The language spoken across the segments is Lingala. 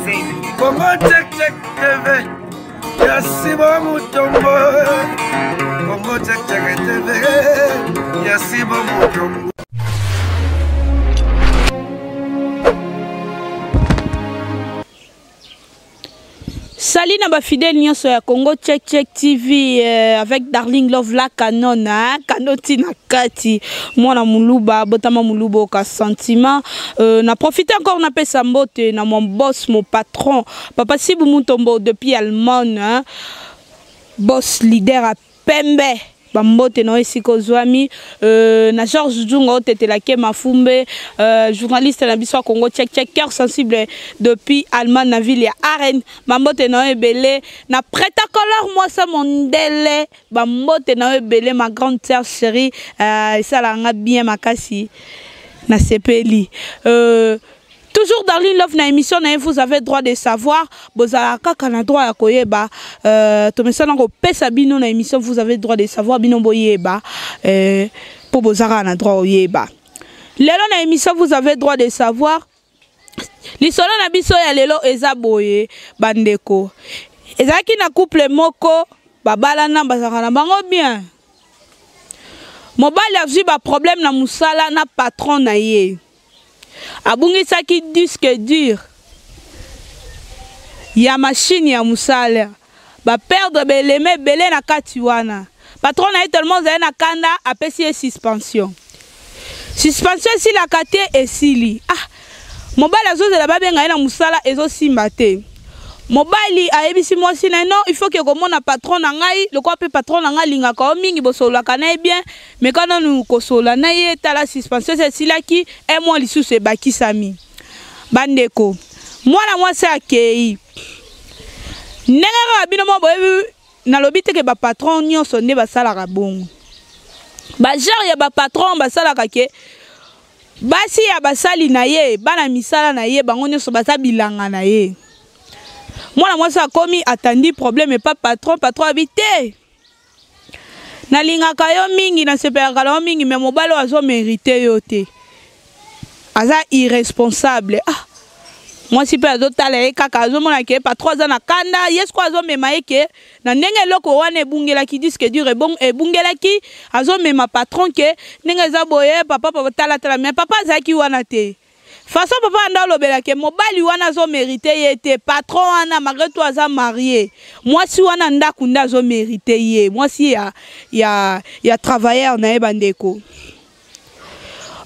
Congo Check Check TV ya Sibo Mutombo Congo Check Check TV ya Sibo Mutombo. Salut na ba fidèles nyonso ya Congo Check Check TV euh, avec Darling Love la canon hein? Canon tina kati mwana muluba botama muluba oka sentiment euh, na profiter encore na pesa mbote na mon boss mon patron papa Sibu Mutombo depuis Allemagne hein? Boss leader à Pembe bambote na yo esika ozwami euh, na Georges Djunga otetelake mafumbe euh, journaliste na biso ya Congo check check cœur sensible depuis Allemagne na ville ya Arène bambote na yo ebele na preta color mwasa mondele bambote na yo ebele ma grande sœur chérie euh, esalaka nga bien makasi nasepeli euh, Toujours Darling Love na émission na vous avez droit de savoir bozala kaka na droit ya koyeba euh, tomesana kopesa bino na émission vous avez droit de savoir bino boyeba euh, po bozaka na droit oyeba lelo na émission vous avez droit de savoir lisolo na biso ya lelo eza boye bandeko ezalaki na couple moko babalana bazalaka na bango bien mobali azwi baproblème na mosala na patron na ye Abungisaki disque dur ya machine ya musala. Ba perdre ba elements ebele na kati wana. Patron na ye tellement ozali na kanda apesi ye suspension. Suspension esilaka te esili. Ah, mobali azozela babenga ye na musala ezosimba te. Mobali ayebisi mwasi na ye non, il faut que komona patron na ngai lokola mpe patron na ngai alingaka yo mingi bosololaka na ye bien meka nanu kosolola na ye tala suspension esi esilaki un mois lisusu ebakisami bandeko mwana mwasi akei ndenge kaka bino moko boyebi nalobi te ke bapatron nyonso nde basalaka bongo bagenre ya bapatron basalaka ke basi ya basali na ye bana misala na ye bango nyonso baza bilanga na ye mwana mwasi akomi atandi problème epa patron patron abi te Nalingaka yo mingi, nasepelaka na yo mingi, mais mobali oyo azo merite yo te. Aza irresponsable. Ah, mwasi mpe azotala ye kaka azomona ke patron aza na kanda ye sikoyo azomema ye ke na ndenge eloko wana ebungelaki disque dur ebungelaki azomema patron ke ndenge eza boye papa papa tala tala mais papa azalaki wana te Façon papa anda olobela ke mobali wana azo merite ye te patron wana malgre tout aza marie mwasi wana ndaku nde azo merite ye mwasi ya ya ya travailleur na ye bandeko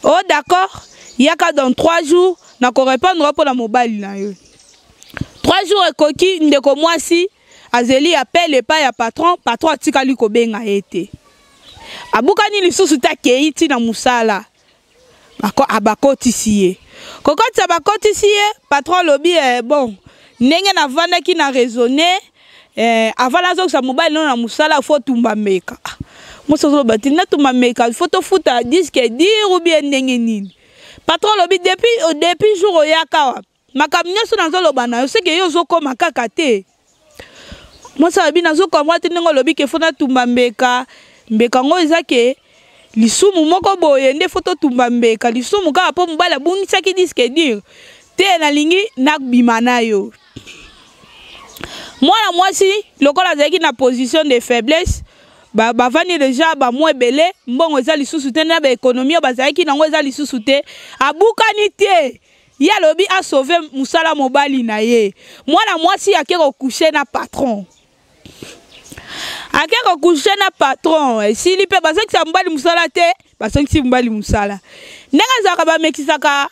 oh d'accord yaka dans 3 jours na ko répondre mpo na mobali na yo 3 jours ekoki ndeko mwasi azeli appel epai ya patron patron atikali kobenga ye te abukani lisusu te akei ti na mosala Bako, abakotisi ye. Kokotisa bakotisi ye, patron alobi eh, bon, ndenge navandaki na raisonner eh, avant nazongisa mobali nono na mosala fo tumba meka. Ah, mwasi azoloba te natumba meka, fo tofuta disque dur ou bien ndenge nini? Patron alobi depuis, depuis jour oyaka awa makambo nyonso nazoloba na yo seke yo ozokoma kaka te. Mwasi alobi nazo comprendre te ndenge olobi ke fo natumba mbeka mbeka yango eza ke lisumu moko boye nde fo totumba mbeka lisumu kaka mpo mobali abungisaki disque dur te nalingi nabima na yo mwana mwasi lokola azalaki na position de faiblesse bavandi ba deja bamwa ebele mbongo eza lisusu te na baekonomi oyo bazalaki nango eza lisusu te abukani te Ye alobi a sauver musala mobali na ye. Mwana mwasi ake ko coucher na patron. Ake ko coucher na patron. Esili pe bazongisa mobali musala te, bazongisi mobali musala. Ndenge azalaka bamekisaka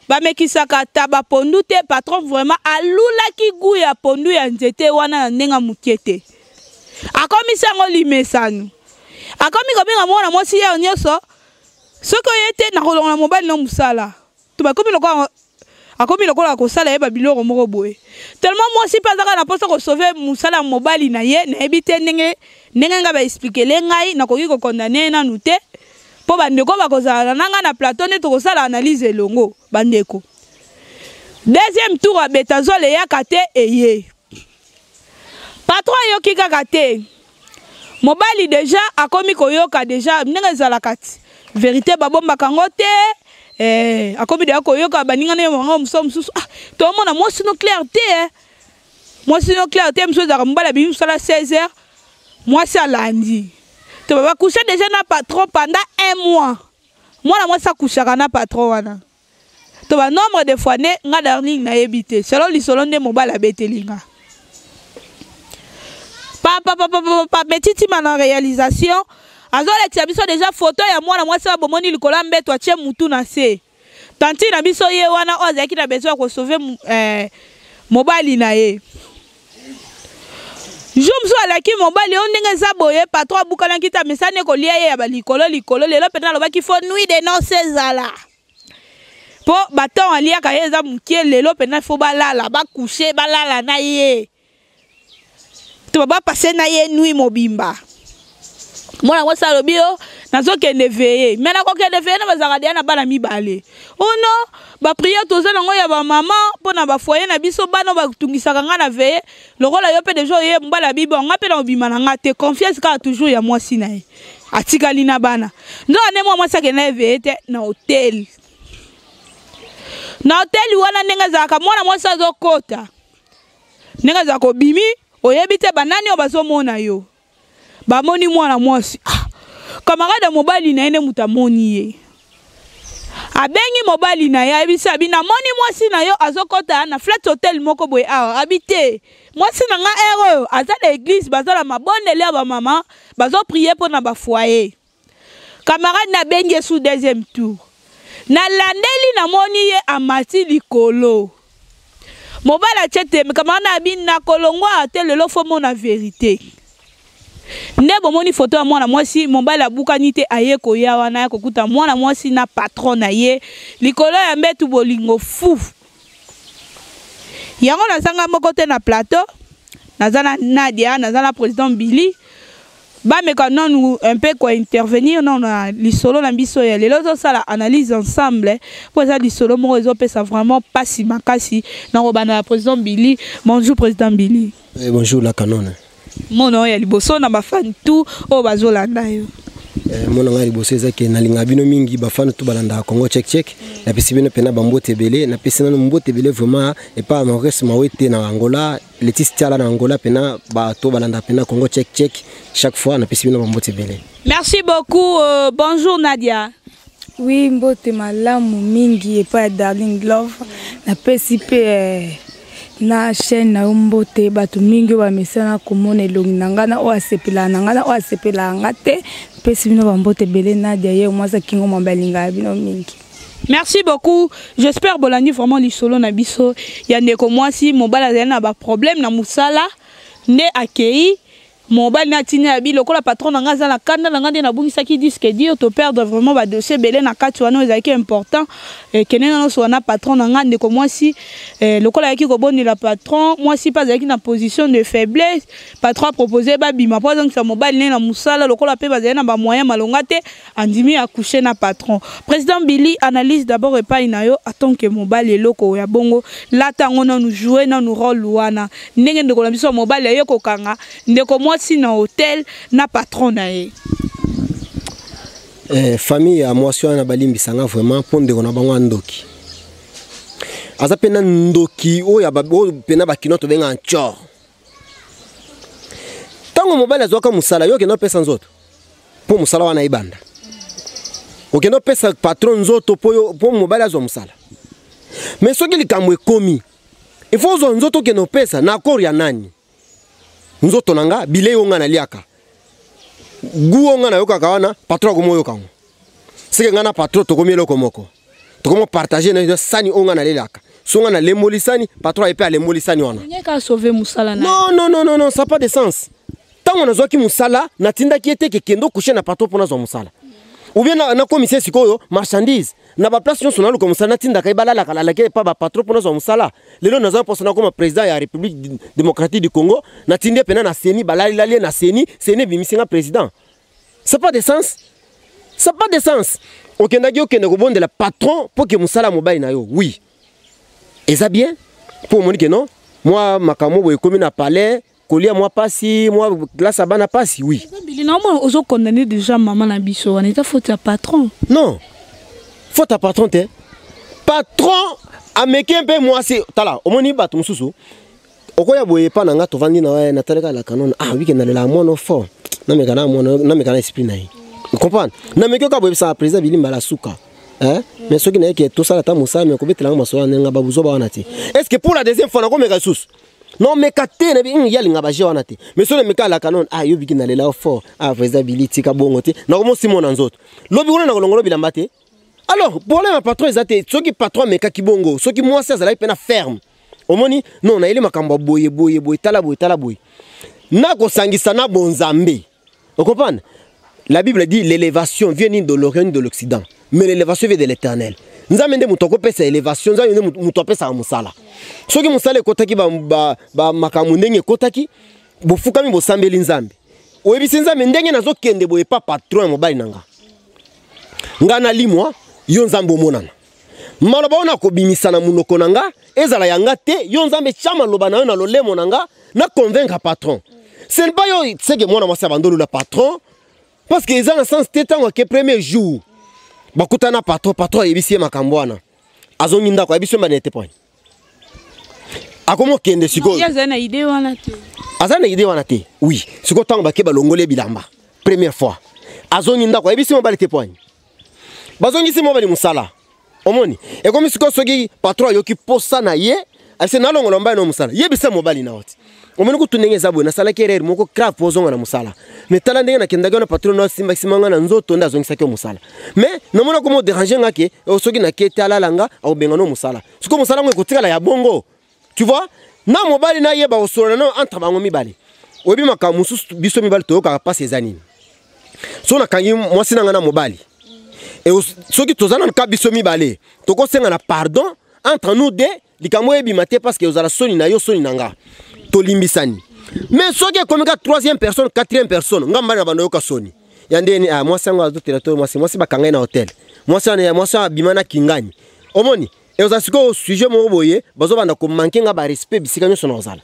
bamekisaka taba pondu te, patron vraiment alulaki gout ya pondu ya nzete wana na ndenge moke te. Akomisi yango limesano. Akomi kobenga mwana mwasi ye nyonso soki oye te nakolongola mobali na mosala. to bakomi lokola akomi lokola kosala ye babiloko moko boye tellement mwasi mpe azaka na mposa kosauve mosala ya mobali na ye nayebi te ndenge ndenge ngai baexplikele ngai nakoki kokondane ye nanu te mpo bandeko bakozala na ngai na plateau nde tokosala analyse elongo bandeko deuxième tour ya betazole eyaka te eye patron ayoki kaka te mobali deja akomi koyoka deja ndenge ezalaka ti verite babombaka yango te. Eh, akomi deya koyoka baninga na ye bango mosusu mosusu, ah, tomona mwasi no clair te, eh. Mwasi no clair te. Mosusu ezalaka mobali abimi mosala 16 heures, mwasi alandi to bacouche déjà na patron pendant un mois. Mwana mwasi acouchaka na patron wana to banombre de fois nde nga Darling nayebi te, selo lisolo nde mobali abeteli nga papapapapapa. Metitima na réalisation azolakisa biso déjà photo ya mwana mwasi oyo bomoni likolo ya mbeto, atie mutu na se. Tantine na biso ye wana oyo azalaki na besoin ya kosauver mobali na ye. Jour mosusu alaki mobali oyo ndenge eza boye, patron abukanaki te, amesani kolia ye ya balikolo likolo. Lelo mpenza alobaki faut nuit de noce ezala, mpo baton aliaka ye eza mokie. Lelo mpenza faut balala, bacouche, balala na ye to bapase na ye nuit mobimba. Mwana mwasi alobi: "Yo, nazokende veillée." Mais nakokende veillée na bazalaka deya na bana mibale. Ono baprière toza nango ya bamama mpo na bafoyer na biso, bana batungisaka nga na veillée. Lokola yo mpe déjà oye, mobali abi: "Bon, nga mpe na obima na nga te." Confiance kaka toujours ya mwasi na ye, atikali na bana. Nzoka nde mwa mwasi akenda ye veillée te na hôtel. Na hôtel wana, ndenge ezalaka, mwana mwasi azokota, ndenge azalaka, obimi, oyebi te banani oyo bazomona yo. Bamoni mwana mwasi, ah, camarade ya mobali na ye nde moto amoni ye. Abengi mobali na ye, ayebisi, abi: "Namoni mwasi na yo azokɔta na flat hotel moko boye awa." Abi: "Te, mwasi na nga heure oyo aza na église, baza na mabondeli ya bamama, bazoprier mpo na bafoyer." Camarade nabengi ye su deuxième tour, nalandeli, namoni ye amati likolo. Mobali atie teme. Camarade na abi: "Nakolongwa te lelo, faut mona vérité." Nde bomoni foto ya mwana mwasi. Mobali abukani te, aye koya wana ya kokuta mwana mwasi na patron na ye likolo ya mbetu, bolingo fu. Yango nazanga moko te na plateau, naza na Nadia, naza na président Billy. Bameka nanu un peu kointervenir nanu na lisolo na biso ya lelo. Tozosala analyse ensemble mpo eza lisolo moko ezopesa vraiment mpasi makasi. Na kobanda na président Billy. Bonjour, président Billy. Eh, bonjour la canone. Mona oyo ya liboso na bafans tout oyo bazolanda yo. Eh, mona ngai liboso eza ke nalingaka bino mingi, bafans tout balandaka Congo Check Check. Napesi bino mpena bambote ebele. Napesi nano mbote ebele vraiment epa Maurice Mawete na Angola, Letis Tiala na Angola, mpena bato balandaka mpena Congo Check Check chaque fois. Napesi bino bambote ebele. Merci beaucoup. Bonjour Nadia. Oui, mbote malamu mingi epai ya Darling Love. Napesi mpe na chaîne na yo mbote. Bato mingi oyo bamesana komona elongi na ngai, na oyo asepelaka na ngai, na oyo asepelaka nga te, mpesi bino bambote ebele. Nadia ye mwasi akingo mwambe, alingaka bino mingi. Merci beaucoup. J'espère bolandi vraiment lisolo na biso ya ndeko mwasi. Mobali azali na baproblème na mosala, nde akei, mobali na atindi ya lokola patron na ngai aza na kanda na ngai, nde nabungisaki disque dur, toperdre vraiment badossier ebele na kati wana oyo ezalaki important. Ekende nyonso wana patron na ngai. Ndeko mwasi lokola ayaki kobondela patron, mwasi mpe azalaki na position de faiblesse. Patron apropose babima mpo azongisa mobali ne na mosala. Lokola mpe bazali na bamoyen malonga te, andimi acouche na patron. Président Billy, analyse d'abord epai na yo atonke mobali. Eloko ya bongo, lata yango nanu, joue nanu rôle wana, ndenge ndeko na biso ya mobali aye kokanga ndeko mwasi na hotel na patron na ye. Famille ya mwasi wana balimbisanga vraiment, mpo ndeko na bango ya ndoki aza mpena ndoki oyo mpena bakino tobenga ncor. Ntango mobali azwaka mosala, yo okende opesa nzoto mpo mosala wana ebanda, okende opesa patron nzoto mpo mobali azwa mosala. Mais soki likambo ekomi, il faut ozwa nzoto, okende opesa na accord ya nani? Nzoto na nga, bilei oyo nga naliaka, gu oyo nga nayokaka wana, patron akomi oyoka ngo. Seke nga na patron tokomi eloko moko, tokomi partage na sani oyo nga nalelaka. So nga nalemboli sani, patron aye mpe alemboli sani wana. Sauve mosala na. Non, non, non, non, non, ça pas de sens. Ntango nazwaki mosala, natindaki ye te ke kende ocouche na patron mpo nazwa mosala, ou bien nakomisa sikoyo marchandise na baplace nyonso naluka mosala, natindaka ye balalaka lalaki epa bapatron mpo nazwa mosala. Lelo nazwa mposa nakoma président ya République démocratique du Congo, natindi ye mpena na CENI, balalilali ye na CENI, CENI ebimisi nga président. Ça pas de sens, ça pas de sens. Okendaki, okende kobondela patron mpo ke mosala mobali na yo, oui, eza bien, mpo omoni ke non, mwa makambo boye ekomi na palais, kolia mwa pasi, mwa classe ya bana pasi, oui. Bili, naomona ozocondamner déjà mama na biso wana. Eza faute ya patron? Non, Faute ya patron te. Patron ameki mpe mwasi. Tala, omoni bato mosusu okoya boye epa na nga, tovandi na ye, nataleka la canon. Ah, wike nalela mwana fort, nameka na mwana, nameka na esprit na ye, comprendre? Nameki oka boyebisaka président Bilimba la suka, hein? Mais soki nayeke tosala ata mosala, me kobetelanga masolo ya ndenge babuzoba wana te. Est ce que pour la deuxième fois nakomeka lisusu? Non, meka te. Nabi ye alinga baje wana te. Mais soki nameka alaka non, ah, yo biki nalela yo fort. Ah, président Bili, tika bongo te. Nakomosimo na nzoto lobi kuna, nakolongola bilamba te. Alors problème ya patron eza te. Soki patron amekaki bongo, soki mwasi azalaki mpe na ferme, omoni, non, nayeli makambo ya boye boye boye, tala boye, tala boye, nakosangisa na bonzambe, ocomprendre? La Bible dit: l'élévation vient ni de l'Orient ni de l'Occident, mais l'élévation vient de l'Éternel. Nzambe nde moto akopesa élévation, Nzambe nde moto apesaka mosala. Soki mosala ekotaki, bamakambo ndenge ekotaki, bofukami, bosambeli Nzambe, oyebisi Nzambe ndenge nazokende boye pa patron ya mobali na nga, nga nalimwa, yo Nzambe omonana maloba oyo nakobimisa na monoko na nga ezala ya nga te. Yo Nzambe, tia maloba na yo na lolemo na nga, na convaincre patron. Ce n'est pas yo seke mwana mwasi abandolula patron, parce que eza na sens te. Ntango ake premier jour, bakutana patron, patron ayebisi ye makambo wana, azongi ndako, ayebisi yo mbani ete point akomi okende sikoyo. Ye azali na idée wana te. Aza na idée wana te, oui. Sikoyo ntango bake, balongoli ye bilamba première fois, azongi ndako, ayebisi mobali te poigne, bazongisi mobali mosala. Omoni, ekomi sikoyo soki patron ayoki posa na ye, ayebisi nalongola mobali na mosala, yebisa mobali na yo ti omoni kutu ndenge eza boye, nasalaki erreur moko grave mpo ozonga na mosala. Mais tala ndenge nakendaki wana, patron na asimbakisi nga na nzoto nde azongisaki yo mosala. Mais namoni akoma odéranger nga ke soki nake te, alala nga, akobenga no mosala. Sikoyo mosala yango ekotikala ya bongo, tu vois? Na mobali nayeba kosolola nano entre bango mibale. Oyebi, makambo mosusu biso mibale toyokaka mpasi eza nini? So nakangi mwasi na ngai na mobali, soki toza nanu ka biso mibale, tokosenga na pardon entre nous deux. Likambo oyo ebima te, parce que ozala soni na yo, soni na nga, tolimbisani. Mais soki ekomi ka troisième personne, quatrième personne, nga mobali na bando oyoka soni ya ndeni. Ah, mwasi yango azotela to mwasi bakanga ye na hotel, mwasi wana, mwasi abima na kingani. Omoni, ekozala sikoyo sujet moko boye, bazobanda komanquer nga barespect bisika nyonso na kozala.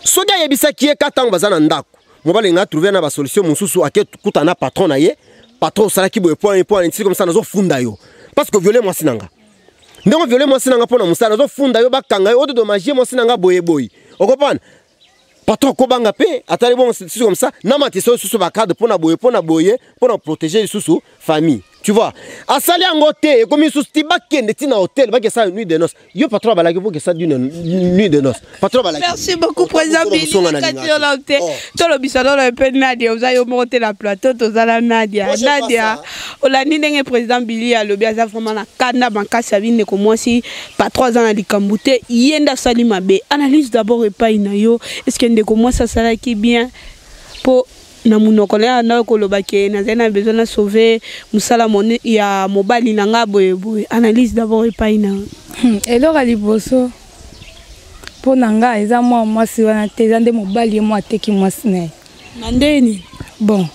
Soki ayebisaki ye ka ntango baza na ndako, mobali nga trouve na basolution mosusu, ake kuta na patron na ye: patron, osalaki boye po ntili comme ça, nazofunda yo parce que viole mwasi na nga. Ndenge viole mwasi na nga mpo na mosala, nazofunda yo, bakanga yo, odédommager mwasi na nga boye boye. Okopana, patron akobanga mpe atali bongo susu comme ça, namatisa oyo susu bacadre mpo na boye, mpo na boye, mpo na protéger lisusu famille, tu vois? Asali yango te, ekomi lisusu ti bakende ti na hotel, bakesala nuit de noce. Yo patron abalaki mpo kesala nuit de noce, patron abalaki. Merci beaucoup, président Bili. Te, tolobisa lolo mpe Nadia, oza yo moko te na plateau, tozala Nadia. Nadia, olandi ndenge président Bili alobi, aza vraiment na kanda makasi. Abi ndeko mwasi, patron aza na likambo te, ye nde asali mabe. Analyse d'abord epai na yo, est ce que ndeko mwasi asalaki bien? Mpo na monoko na ye anda koloba ke nazali na besoin na sauver mosala ya mobali na nga boye boye. Analyse d'abord epai na yo. Eloko ya liboso mpo na nga, eza mwa mwasi wana te, eza nde mobali ye mo ateki mwasi na ye. Na ndeni? Bon,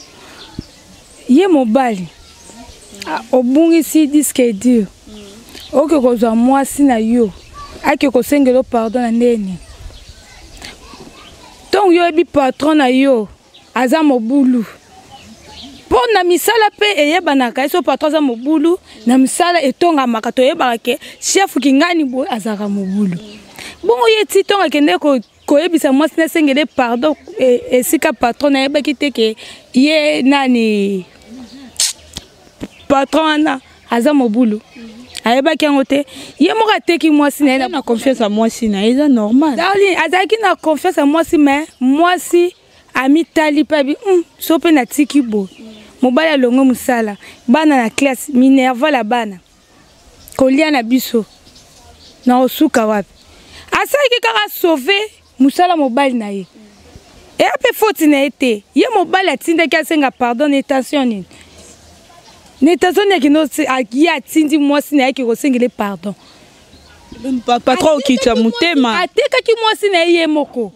ye mobali obungisi disque dur, oke kozwa mwasi na yo, ake kosengela pardon na ndeni? Ntongo yo oyebi patron na yo aza mobulu mpo na misala, mpe eyebanaka ye so patron aza mobulu na misala, etongamaka, toyebaka ke chef kingani boye azalaka mobulu. Bongo ye ti ntongo akende koyebisa mwasi nasengele pardon, esika patron nayebaki te ke ye nani patron wana aza mobulu, ayebaki yango te. Ye moko ateki mwasi na ye. Na confiance ya mwasi na ye, eza normal. Darling azalaki na confiance ya mwasi, mais mwasi amitali mpe abi so mpe natiki boye, mobali alongwe mosala, bana na classe, minerval ya bana, kolia na biso, na kosuka wapi? Asalaki kaka sauve mosala mobali na ye. Eya mpe foti na ye te. Ye mobali atindaki asenga pardon na intention nini? Na intention nini akende? Ye atindi mwasi na ye ake kosengele pardon. Patron okitya motema. Atekaki mwasi na ye, ye moko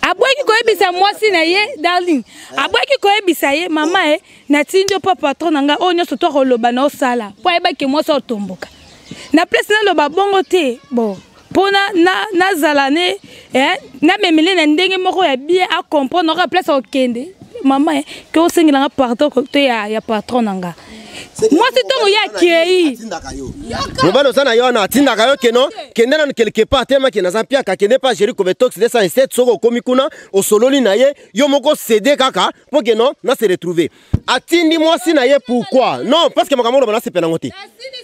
abwaki koyebisa mwasi na ye. Darling abwaki koyebisa ye: mama e, natindi yo mpo patron na ngai oyo nyonso to koloba na osala, mpo ayebaki mwasi otomboka na place naloba bongo te. Bon, mpo nazala ne namemele na ndenge moko ya bien, acomprendre oka place akokende: mama e, ke osengelanga pardon te ya patron na nga. Mwasi ntongo ye akei. Mobali oza na yo wana atindaka yo keno kende nanu quelque part, temaki naza mpiaka, kende pa Jericho Betox 207. Soki okomi kuna, osololi na ye, yo moko cede kaka mpo keno na se retrouver. Atindi mwasi na ye pourquoi? Non, parce que makambo oloba, nasepela nango te,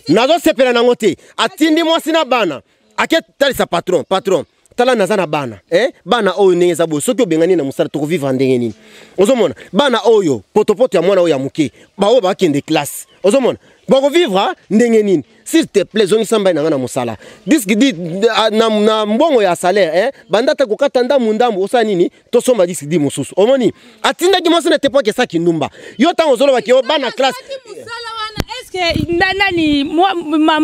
nazosepela nango te. Atindi mwasi na bana, ake talisa patron: "Patron, tala, naza na bana, eh? Bana oyo ndenge eza boye, soki obengani na mosala, tokovivre ndenge nini? Ozomona bana oyo, potopoto ya mwana oyo ya moke, baoyo bakende classe, ozomona bakovivre ndenge nini? S'il te plaît, zongisa mbai na nga na mosala. Disque dur na mbongo ya salaire, eh? Banda ata kokata ndambu ndambu, osala nini, tosomba disque dur mosusu." Omoni, atindaki mwasi na te po akesaki ndumba. Yo ntango ozolobaki yo bana classe. Mosala wana, est-ce nani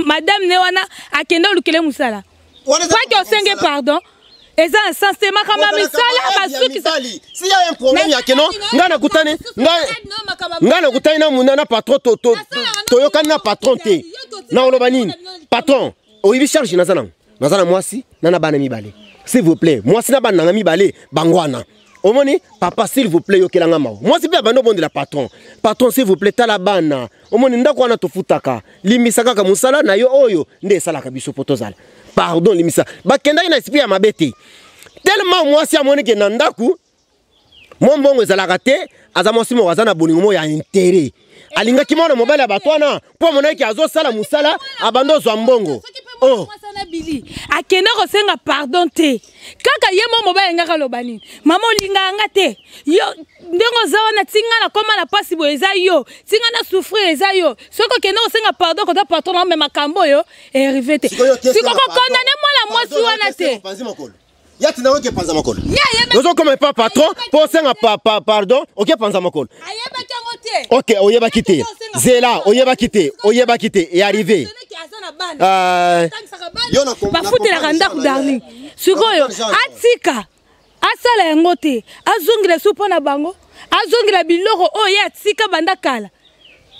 madame ne wana akende olukele mosala pake osenge pardon? Eza na sens te, makambo ya misala basukisa. S'il y a un problème ya keno ngai nakutani na muna na patron, toyokani na patron te, na oloba nini? "Patron, oyebi charge naza nango, naza na mwasi na bana mibale. S'il vous plaît, mwasi na bana nanga mibale bango wana, omoni papa, s'il vous plaît, yokelanga mawa." Mwasi mpe abandi obondela patron: "Patron, s'il vous plaît, tala bana, omoni ndako wana tofutaka, limbisa kaka, mosala na yo oyo nde esalaka biso mpo tozala. Pardon, limbisa." Bakendaki na esprit ya mabe te. Tellement mwasi amoni ke na ndako mwa mbongo ezalaka te, aza mwasi moko aza na bolingo moko ya intérêt, alingaki mwana mobali ya bato wana mpo amonaki azosala mosala, abandi ozwa mbongo. Oh. Bili akende kosenga pardon te, kaka ye mo mobali alingaka aloba nini? "Mama, olingaka nga te, yo ndenge oza wana, tinga nakóma na mpasi boye eza yo, tinga na souffrir eza yo." Soki okende kosenga pardon kota patron na ome, makambo oyo erive te. Siko kokondane mwana mwasi wana te. Ya tina oke panza makolo, ozokoma epa patron mpo osenga pardon, oke panza makolo. Ayebaki yango te. Ok, oyebaki te, zela, oyebaki te, oyebaki te, e arrivé. Bafutelaka ndako, darling. Sikoyo atika asala yango te, azongela su mpo na bango, azongela biloko oyo ye atika banda kala.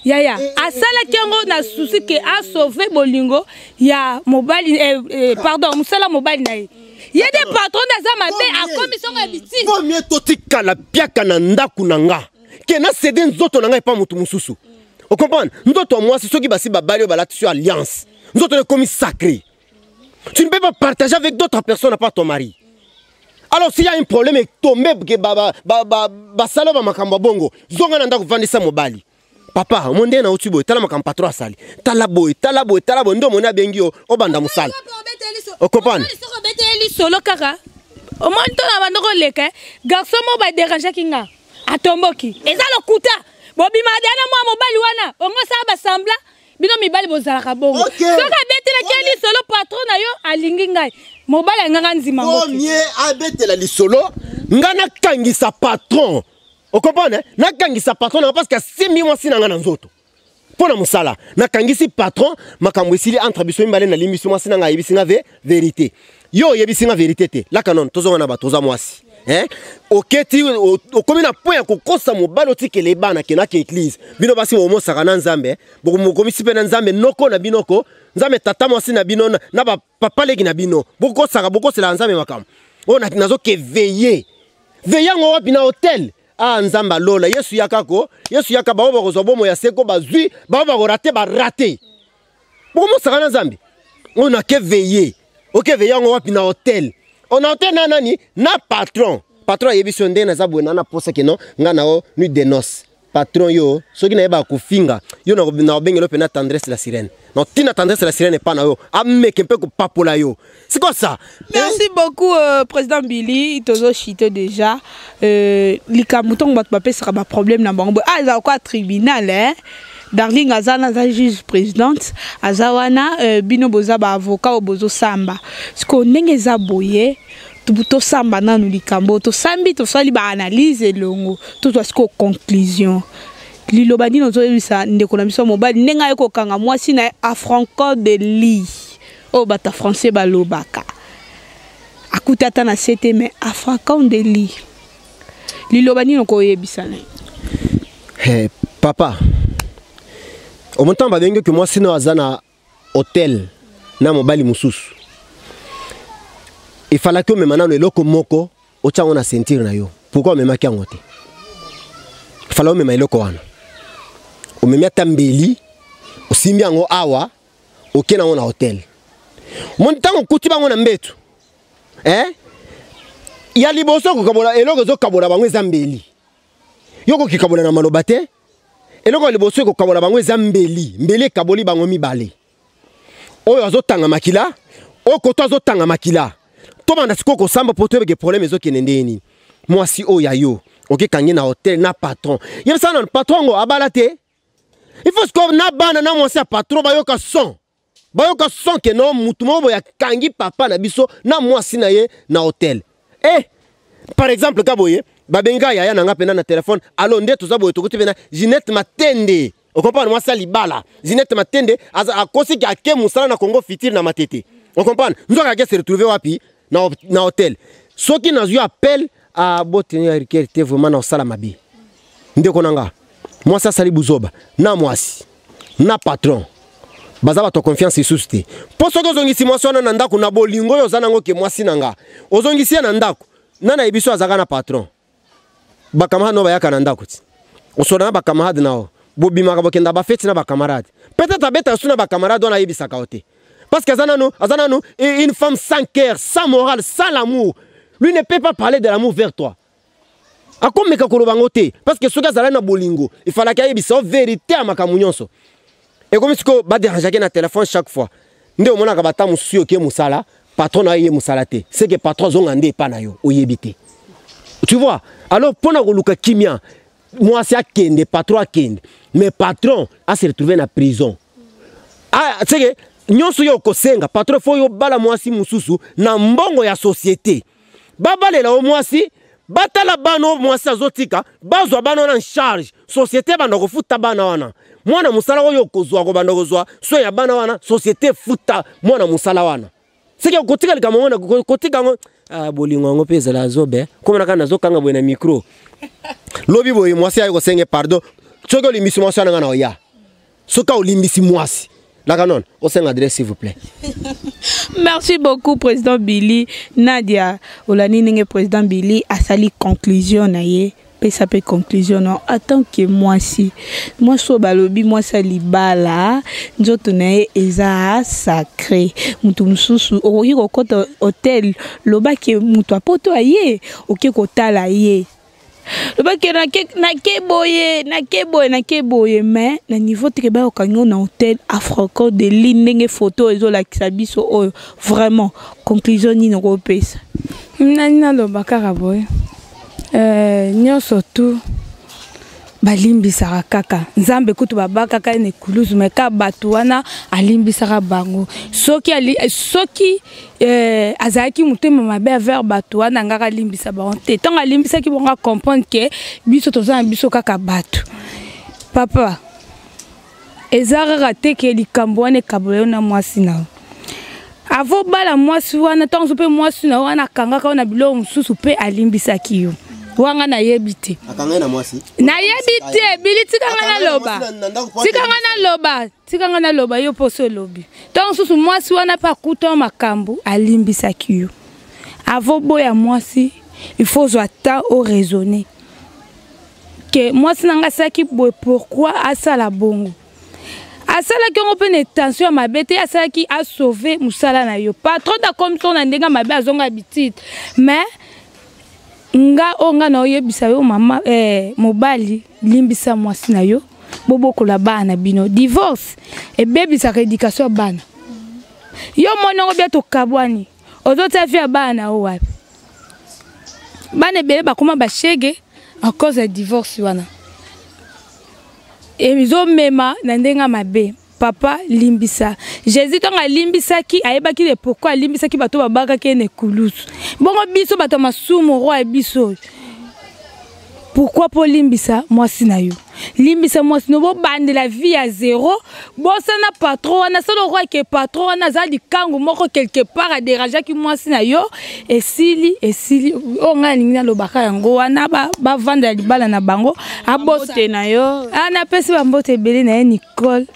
Yaya asalaki yango na souci ke asauve bolingo ya mobali, pardon, mosala mobali na ye. Ye nde patron nde aza mabe, akomi songo ya bitise. Vaut mieux totikala piaka na ndako na nga ke nasede nzoto na ngai epa motu mosusu. Ocomprendre? Nzoto ya mwasi, soki basi babali oyo balatisi yo alliance, nzoto na ekomi sacré. Tu ne peux pas partager avec d'autres personnes à part ton mari. Alors s'il y a un problème etombe ke basala bamakambo ya bongo, zonga na ndako, vandisa mobali: "Papa, omo ndenge nauti boye, tala makambo patron asali, tala boye, tala boye, tala boye." Nde omoni abengi yo, obanda mosala. Okopane? Obeteli lisolo kaka, omoni to na bando koleka, garçon mo baderangeaki nga, atomboki, eza lokuta. Bobima dana mwa mobali wana, ongo osala basambla, bino mibali bozalaka bongo. Soki abetelaki ye lisolo, patron na yo alingi ngai, mobali alingaka ndima ngo te. Mie abetela lisolo, nga nakangisa patron. Ocomprendre? Nakangisa patron nanga parce que asimbi mwasi na nga na nzoto mpo na mosala. Nakangisi patron, makambo esili entre biso mibale, nalimbisi mwasi na nga, ayebisi nga vérité. Yo oyebisi nga vérité te, laka nono, tozonga na bato. Oza mwasi, eh? Oketi okomi na point ya kokosa mobali, otikela ebana, kendaki église. Bino basi bomosaka na Nzambe, bokomisi mpe na Nzambe noko na bino, ko Nzambe tata mwasi na bino na bapapa leki na bino, bokosaka, bokoselaka Nzambe makambo oyo. Nazoke veiller, veiller yango wapi? Na hotel? Ah, Nzambe alola, Yesu yaka ko, Yesu yaka. Bango bakozwa bomo ya seko, bazwi bango, bakorater, barater. Bokomosaka na Nzambe oyo. Nake veiller, oke veiller yango wapi? Na hotel? Na hotel na nani? Na patron. Patron ayebi so ndenge naza boye, na posa keno nga na o nuit de noce. Patron, yo soki nayebaka kofinga yo, na obengeli mpe na Tendresse la Sirène, na otina Tendresse la Sirène epa na yo, ameke mpe kopapola yo sikoyo sa. Merci beaucoup, président Billy. Tozochite déjà, likambo ntongo bato bapesaka baproblème na bango boye, ah, ezala kwa tribunal, eh? Darling aza wana, aza juge présidente, aza wana, bino boza baavocat oyo bozosamba. Sikoyo ndenge eza boye, tosamba nanu likambo, tosambi, tosali baanalyse elongo, tozwa sikoyo conclusion. Liloba nini ozoyebisa ndeko na biso mobali ndenge aye kokanga mwasi na ye à flagrant délit, oyo bato ya français balobaka, akuti ata na se te, mais à flagrant délit? Liloba nini okoyebisa na ye? Hey, papa, omontango babengi ke mwasi no aza na hotel na mobali mosusu, efalaki omema nano eloko moko, otya yango na ceinture na yo. Pourquoi omemaki yango te? Efala omema eloko wana, omemi ata mbeli. Osimbi yango awa, oke nango na hotel. Moni ntango okuti bango na mbeto, eh? Ya liboso kokabola eloko ezokabola bango eza mbeli. Yo kokikabola na maloba te. Eloko ya liboso ekokabola bango eza mbeli. Mbeli ekaboli bango mibale. Oyo azotanga makila, oyo koto azotanga makila. Tobanda sikoyo kosamba mpo toyebeke problème ezokende ndenge nini. Mwasi oyo ya yo okekangi na hotel na patron. Yebisa nanu patron yango abala te. Il faut sikoyo na bana na mwasi ya patron bayoka son. Bayoka son ke no mutu moko boye akangi papa na biso na mwasi na ye na hotel. Eh, par exemple ka boye babengi kaka yaya na nga mpena na telefone, alo nde toza boye tokuti mpena Ginette Matende, okomprendre, mwasi ya libala Ginette Matende akosiki ake mosala na Congo Futur na Matete, okomprendre, nzoka ake se retrouver wapi na hotel. Soki nazwi appel aboteni ya rikere te, vraiment na osala mabe ndeko na nga. Mwasi asali buzoba na mwasi na patron, baza bato ya confiance lisusu te. Mpo soki ozongisi mwasi wana na ndako na bolingo oyo oza nango ke mwasi na nga, ozongisi ye na ndako, nani ayebi so azalaka na patron? Bakamarade nao bayaka na ndako ti osola na bakamarade nao, bobimaka bokenda bafeti na bakamarade, peut-être abetaka su na bakamarade wana ayebisaka yo te, parce que aza nanu une femme sans cœur, sans morale, sans l'amour. Lui ne peut pas parler de l'amour vers toi. Akomeka koloba yango te, parce que soki azalaki na bolingo, ifalaki ayebisa yo vérité ya makambo nyonso. Ekomi sikoyo baderangeaki na telefone chaque fois. Nde omonaka bata mosusu oke mosala, patron na yo ye mosala te, c'est que patron azonga nde epa na yo, oyebi te. Tu vois? Alors mpona koluka kimia, mwasi akende, patron akende, mais patron a se retrouver na prison. Ah, c'est que nyonso yo okosenga patron, fo yo bala mwasi mosusu na mbongo ya société. Babalela yo mwasi, batala bana oyo mwasi azotika, bazwa bana wana en charge. Société banda kofuta bana wana. Mwana mosala oyo okozwa kobanda kozwa soin ya bana wana, société futa mwana mosala wana. Seke kotika likambo yango na kotika yango, ah, bolingo yango mpe ezala zobe. Komona kaka nazokanga boye na micro. Lobi boye mwasi aye kosenge pardon. Soki olimbisi mwasi wana nga na oya. Soki olimbisi mwasi, laka non, osenga adresse s'il vous plaît. Merci beaucoup président Billy. Nadia, olani ndenge président Billy asali conclusion na ye. Pesa pe conclusion non en tant que mwasi. Mwasi oyo balobi mwasi ya libala, nzoto na ye eza sacré. Mutu mosusu okoki kokota hotel, loba ke mutu apoto aye, oke kotala ye. Loba ke nake boye, nake boye, nake boye, mais na niveau te ke bayoka ngo na hotel Africa de Lille ndenge photo ezolakisa biso oyo. Vraiment conclusion nini okopesa? Nani naloba kaka boye. Nyonso tu balimbisaka kaka Nzambe kutu babakaka ye na ekuluzu, me ka bato wana alimbisaka bango. Soki azalaki motema mabe envers bato wana, ngaka alimbisa bango te. Ntango alimbisaki bango, acomprendre ke biso toza na biso kaka bato. Papa, eza kaka te ke likambo wana ekabola yo na mwasi na yo. Avo bala mwasi wana, ntango mosusu mpe mwasi na yo wana akangaka yo na biloko mosusu mpe alimbisaki yo. Wanga nayebi te. Akanga na mwasi? Nayebi te, Bili, tikanga naloba. Tikanga naloba, tikanga naloba yo mposo elobi. Ntango mosusu mwasi wana mpe akuta makambo alimbisaki yo. Avo boya mwasi, il faut ozwa temps o raisonner. Ke mwasi na nga asalaki boye, pourquoi asala bongo? Asalaki yango mpe na intention ya mabe te, asalaki asauve mosala na yo. Patron akomi so na ndenge mabe, azonga habitude. Mais nga oyo nga na oyebisa yo mama, mobali, limbisa mwasi na yo, bobokola bana na bino. Divorce ebebisaka éducation ya bana. Yo moni yango bia tokabwani, ozotia vie ya bana na yo wapi? Bana ebele bakoma bashege à cause ya divorce wana. Ezomema na ndenge mabe. Papa limbisa. Jésus ntango alimbisaki, ayebaki le pourquoi alimbisaki bato babakaki ye na ekulusu. Bongo biso bato ya masumu, roi ya biso, pourquoi po limbisa mwasi na yo? Limbisa mwasi no, bobandela vie ya zéro, bosana patron wana, solo roi ke patron wana aza likangu moko quelque part aderangeaki mwasi na yo, esili, esili. Oyo ngai nalingi nalobaka yango wana, bavanda ya libala na bango, abosa Mbote na yo. Ah, napesi bambote ebele na ye Nicole.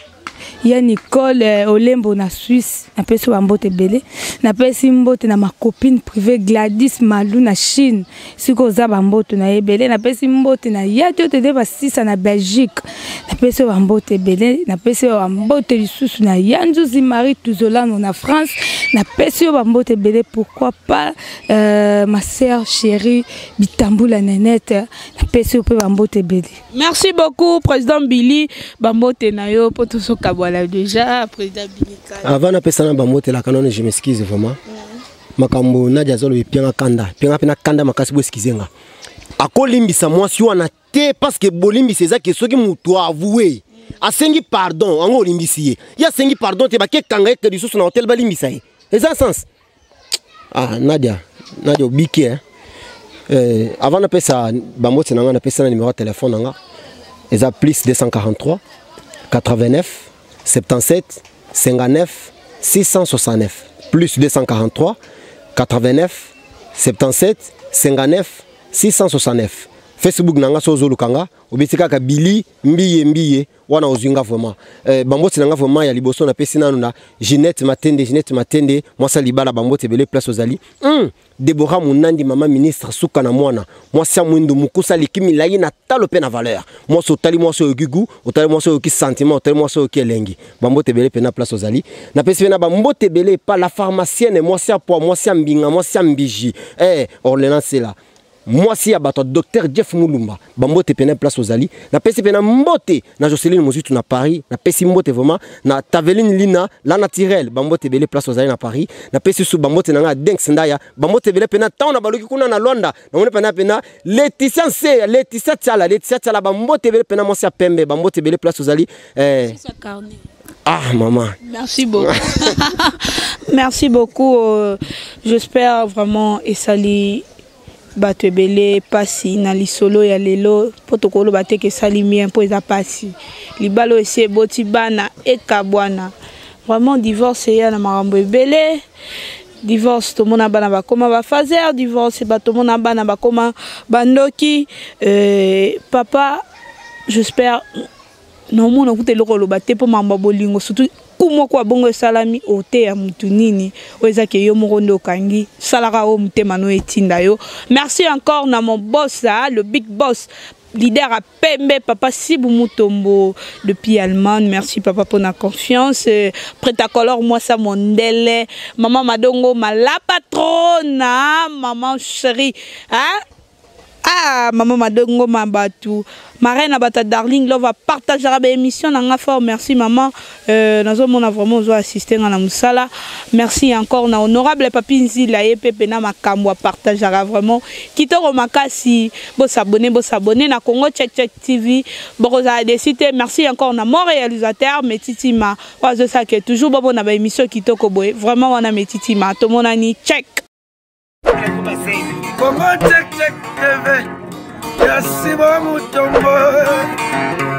Ya Nicole Olembo na Suisse, napesi yo bambote ebele. Napesi mbote na ma copine privée Gladys Malou na Chine, sikoyo oza bambote na ye ebele. Napesi mbote na ya Dio Tede Basisa na Belgique, napesi yo bambote ebele. Napesi yo bambote lisusu na ya Nzuzi Marie Tuzolano na France, napesi yo bambote ebele. Pourquoi pas ma sœur chérie Bitambula Nenette, napesi yo mpe bambote ebele. Merci beaucoup, président Billy. Bambote na yo po tozokabwala déjà, président Billy Kala. Avant napesa na bambotelaka nano, je m'excuse vraiment. Makambo Nadia azoloba epianga kanda, epianga mpe na kanda makasi. Bo excuse nga, akolimbisa mwasi wana te, parce que bolimbisa eza ke soki moto avoue, asengi pardon, yango olimbisi ye. Ye asengi pardon te, bakekanga ye lisusu na hotel, balimbisa ye, eza sens. Ah, Nadia, Nadia obiki, eh? Avant napesa bambote na nga, napesa na numéro ya telefone na nga, eza plus 243 89 77 59 669, plus 243 89 77 59 669. Facebook na nga, so ozoluka nga, obeti kaka Bili Mbiye Mbiye, wana ozwi nga vraiment. Bambote na nga vraiment ya liboso, napesi nanu na Ginette Matende, Ginette Matende, mwasi ya libala, bambote ebele place ozali. Debora Munandi, mama ministre, suka na mwana mwasi ya mwindu, mokusa aleki milai na talo mpe na valeur. Mwasi otali, mwasi oyoki gu, otali mwasi oyoki sentiment, otali mwasi oyoki elengi. Bambote ebele mpe na place ozali. Napesi mpe na bambote ebele epa la pharmacienne, mwasi ya poa, mwasi ya mbinga, mwasi ya mbiji, Orléans Sela, mwasi ya bato ya docteur Jeff Mulumba, bambote pena place ozali. Napesi pena mbote na Joceline Mozitu na Paris. Napesi mbote vraiment na Taveline Lina la naturelle, bambote ebele place ozali na Paris. Napesi su bambote na nga Denks Ndaya, bambote ebele pena ntango na baluki kuna na Lwanda. Namoni pena Laetitia Nseya, Laetitia Tiala, Laetitia Tiala, bambote ebele pena, mwasi ya pembe, bambote ebele place ozali. Ah, maman. Merci beaucoup. Merci beaucoup. J'espère vraiment esali bato ebele pasi na lisolo ya lelo, mpo tokoloba te ke esali bien, mpo eza pasi. Libala oyo esi eboti bana, ekabwana. Vraiment, divorce eya na makambo ebele. Divorce, tomona bana bakoma bafaser divorce, batomona bana bakoma bandoki. Papa, j'espère naomona kuta eloko oloba te, mpo makambo ya bolingo, surtout ku moko ya bongo esalami, oteya mutu nini oyo eza ke yo moko nde okangi salaka oyo motema no etinda yo. Merci encore na mon boss, ah, le big boss, leader à pembe, papa Sibu Mutombo depuis Allemagne. Merci papa pour la confiance. Prêt à color, moi ça mondele, maman Madongo, ma la patronne, hein, maman chérie, hein? Ah, maman Madongo, ma batu marraine bata Darling Love, partagera ba émission na nga fort. Merci maman. Nazomona vraiment ozo assister nga na mosala. Merci encore na honorable Papi Nzila, ye pepe na makambo apartagera vraiment kitoko makasi. Bosabonner, bosabonner na Congo Check Check TV, bokozala déçus te. Merci encore na mon réalisateur Metitima, oyo azosala toujours bomona ba émission kitoko boye. Vraiment, wana Metitima, tomonani check. Congo Check Check TV ya Sibo Mutombo,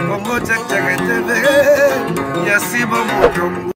Congo Check Check TV ya Sibo Mutombo.